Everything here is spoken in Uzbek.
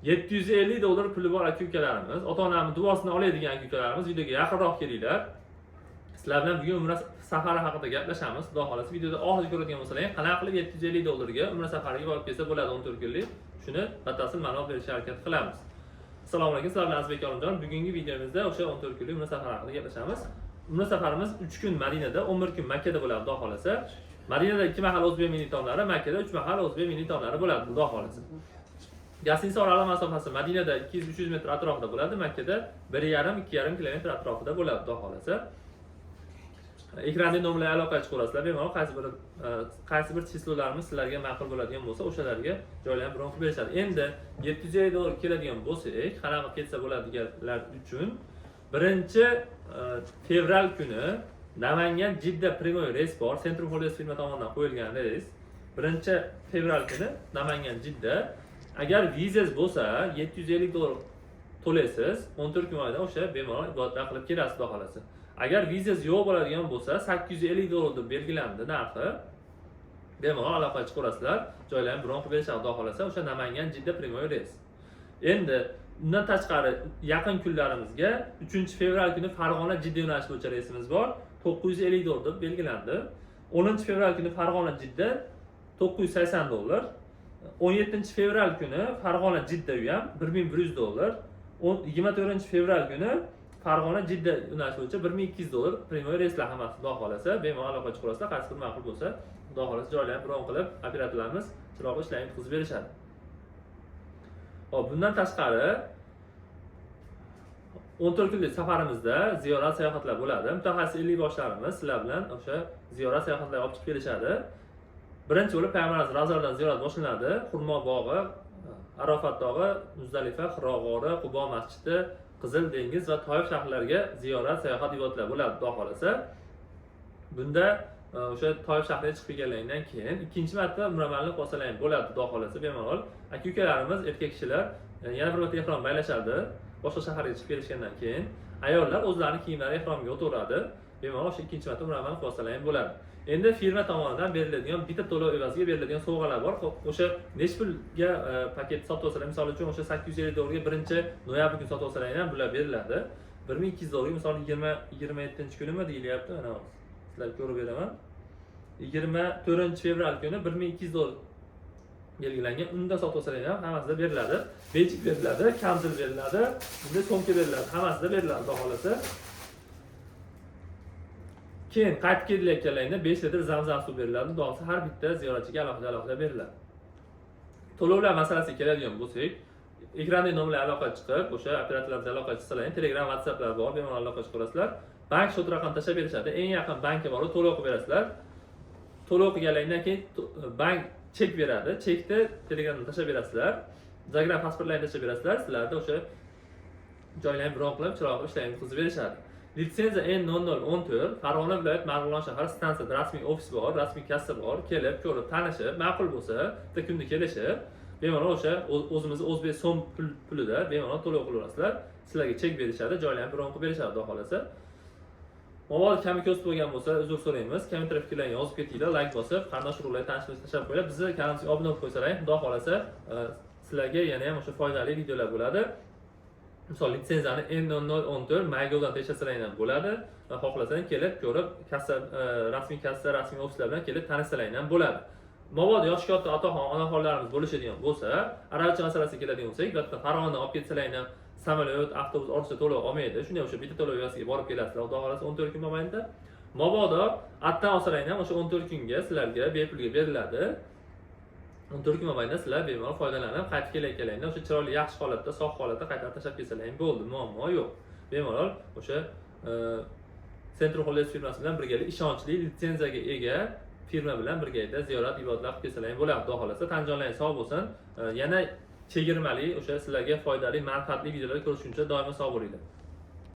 $750 puli bor aka ukalarimiz, ota onamni duosini oladigan aka ukalarimiz, videoga yaqinroq kelinglar. Sizlar bilan bugun umra safari haqida gaplashamiz. Xudo xohlasa, videoda oxiriga ko'radigan bo'lsalar, qanaqa qilib $750 ga umra safariga borib kelsa bo'ladi 14 kunlik, shuni batafsil ma'lumot berishga harakat qilamiz. Assalomu alaykum, sizlar bilan Azizbek Olimjon. Bugungi videomizda o'sha 14 kunlik umra safari haqida gaplashamiz. Umra safarimiz 3 kun Madinada, 11 kun Makkada bo'ladi, Xudo xohlasa. Madinada 2 mahal o'zbek milliy taomlari, Makkada 3 mahal o'zbek milliy taomlari bo'ladi, Xudo xohlasa. Гостиница oraliq masofasi Madinada 200-300 metr atrofida bo'ladi, Makkada 1,5-2,5 kilometr atrofida bo'ladi, Xudo xohlasa. Ekranda nomerlar aloqaga chiqaverasizlar bemalol, qaysi bir число larimiz sizlarga ma'qul bo'ladigan bo'lsa, o'shalarga joylarni bron qilib berishadi. Endi $750 keladigan bo'lsak, qanaqa qilib ketsa bo'ladi deganlar uchun 1 fevral kuni Namangan Jidda прямой reys bor, Centrum Holidays firma tomonidan qo'yilgan reys. 1 fevral kuni Namangan Jidda, agar vizangiz bo'lsa, $750 to'laysiz, 14 kun oyda o'sha bemalol ibodatlar qilib kelasiz, Xudo xohlasa. Agar vizangiz yo'q bo'ladigan bo'lsa, $850 deb belgilandi narxi. Bemalol aloqaga chiqaverasizlar, joylarni bron qilib berishadi, Xudo xohlasa, o'sha Namangan Jidda прямой reys. Endi undan tashqari yaqin kunlarimizga 3 fevral kuni Farg'ona Jidda yo'nalishi bo'yicha reysimiz bor, $950 deb belgilandi. 10 fevral kuni Farg'ona Jidda $980. 17 fevral kuni Farg'ona Jidda, u ham $1100. 24 fevral kuni Farg'ona Jidda yo'nalishi bo'yicha $1200 прямой reyslar hammasi, Xudo xohlasa. Bemalol aloqa chiqarasizlar, qaysi bir ma'qul bo'lsa, Xudo xohlasa, joylarni bron qilib, operatorlarimiz chiroqli ishlarni bitkazib berishadi. Hop, bundan tashqari 14 kunlik safarimizda ziyorat sayohatlar bo'ladi. Mutaxassis ellikboshlarimiz sizlar bilan o'sha ziyorat sayohatlarga olib chiqib kelishadi. Birinchi bo'lib Payg'ambarimiz ravzalaridan ziyorat boshlanadi. Xurmo bog'i, Arofat tog'i, Muzdalifa, Hiro g'ori, Qubo masjidi, Qizil dengiz va Toif shaharlariga ziyorat sayohat ibodatlar bo'ladi, Xudo xohlasa. Bunda o'sha Toif shahriga chiqib kelganlaridan keyin ikkinchi marta umra amalini qilsalar ham bo'ladi, Xudo xohlasa, bemalol. Aka ukalarimiz, erkak kishilar yana bir marta ehrom baylashadi boshqa shaharga chiqib kelishgandan keyin. Ayollar o'zlarini kiyimlari ehromga o'taveradi, bemalol o'sha ikkinchi marta umra amalini qilsalar ham bo'ladi. Endi firma tomonidan beriladigan bitta to'lov evaziga beriladigan sovg'alar bor. Xo'p, o'sha nechi pulga paket sotib olsalar, misol uchun, o'sha $850 ga 1 noyabr kuni sotib olsalar ham bular beriladi. $1200 ga, misol, 27 kunimi deyilyapti, mana sizlarga ko'rib beraman, 24 fevral kuni $1200 belgilangan, unda sotib olsalar ham hammasida beriladi. Bejik beriladi, kamzul beriladi, bunday sumka beriladi, hammasida beriladi, Xudo xohlasa. Keyin qaytib kelayotganlaringda 5 litr zamzam suv beriladi, Xudo xohlasa, har bitta ziyoratchiga alohida alohida beriladi. To'lovlar masalasiga keladigan bo'lsak, ekrandagi nomerlar aloqa chiqib, o'sha operatorlar bilan aloqa chiqsalar, Telegram, WhatsApplar bor, bemalol aloqa chiqarasizlar. Bank счет raqam tashlab berishadi, eng yaqin bankka borib to'lov qilib berasizlar. To'lov qilganlaringdan keyin bank chek beradi, chekni Telegramda tashlab berasizlar, загран pasportlarni tashlab berasizlar, sizlarda o'sha joylarni bron qilib, chiroyli qilib ishlarni bitkazib berishadi. Litsenziya N0014, Farg'ona viloyat, Marg'ilon shahri, stansiyada rasmiy ofis bor, rasmiy kassa bor. Kelib ko'rib, tanishib, ma'qul bo'lsa, bitta kunda kelishib, bemalol o'sha o'zimizni o'zbek so'm pulida bemalol to'lov qilaverasizlar. Sizlarga chek berishadi, joylarni bron qilib berishadi, Xudo xohlasa. Mabodo kami ko'st bo'lgan bo'lsa, uzr so'raymiz. Kommentariy fikrlarni yozib ketinglar, layk bosib, qarindosh urug'lar, tanishlar tashlab qo'yinglar. Bizni kanalimizga obuna bo'lib qo'ysalar, Xudo xohlasa, sizlarga yana ham o'sha foydali videolar bo'ladi. Misol, litsenziyani N0014 MyGovdan tekshirsanglar ham bo'ladi va xohlasang kelib ko'rib, kassa, rasmiy kassa, rasmiy ofislar bilan kelib tanishsalar ham bo'ladi. Mabodo yoshi katta otaxon, onaxonlarimiz bo'lishadigan bo'lsa, aravacha masalasiga keladigan bo'lsak, bu yerda Farg'onadan olib ketsalar ham samolyot, avtobus ortiqcha to'lov olmaydi. Shunday o'sha bitta to'lov evaziga borib kelasizlar, Xudo xohlasa, 14 kun mobaynida. Mabodo atdan olsalar ham o'sha 14 kunga sizlarga bepulga beriladi. 14 kun mobaynida sizlar bemalol foydalanib, qaytib kelayotganlaringda o'sha chiroyli, yaxshi holatda, sog' holatda qaytarib tashlab kelsalar ham bo'ldi, muammo yo'q. Bemalol o'sha Centrum Holidays firmasi bilan birgalikda, ishonchli litsenziyaga ega firma bilan birgalikda ziyorat ibodatlar qilib kelsalar ham bo'ladi, Xudo xohlasa. Tan jonlaring sog' bo'lsin. Yana chegirmali, o'sha sizlarga foydali, manfaatli videolar ko'rishguncha doimo sog' bo'linglar.